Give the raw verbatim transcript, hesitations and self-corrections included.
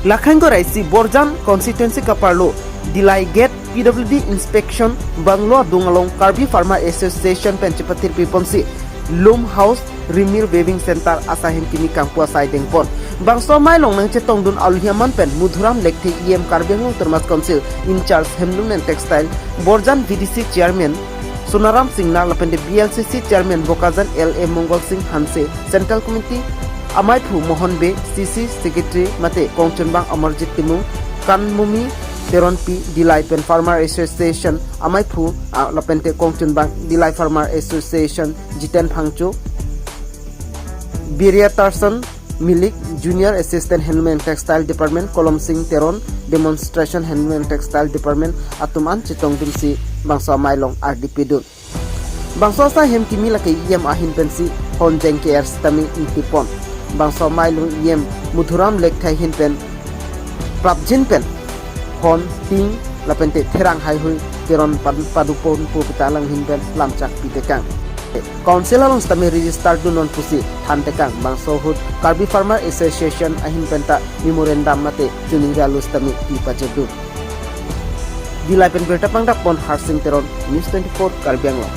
Lakhang ko raisi Borjan constituency kaparlo Dillai Gate P W D inspection bungalow adung along Karbi Farmer Association pen chepathir piponsi Loom House Rimil Weaving Center asai hem kimi kangpu asai dengpon. Bangso amei along nangchetongdun aluhiaman pen Madhuram Lekthe E M Karbi Anglong Autonomous Council in charge Handloom and Textile, Borjan V D C chairman Sonaram Singnar lapente B L C C chairman Bokajan L A Mongol Singh Hanse, Central Committee amaiphu Mohon Bey, C C secretary mate kongchunbang Amarjit Timung, Kanmumi Teronpi, Dillai pen Farmer Association amaiphu, ah, lapente kongchunbang Dillai Farmer Association Jiten Phangcho, Biria Tarson Milik, Junior Assistant Handloom and Textile Department Kolom Singh Teron, Demonstration Handloom and Textile Department atum an chetongdunsi bangso amei along ardi pidun. Bangso asai hem kimi lake E M ahin pensi hon jeng ke er sitame ingtipon. Bangso amei along E M Madhuram Lekthe ahin pen prapjin pen hon, ting lapente therang haihui keron pan paduponpo pita alang ahin pen lamchak pitekang. Council along sitame register dunnon pusi thantekang. Bangso ahut Karbi Farmer Association ahin penta memorandum mate chuningri alu sitame pipajedun. Dillai pen birta pangdakpon Harsing Teron, News twenty-four Karbi Anglong.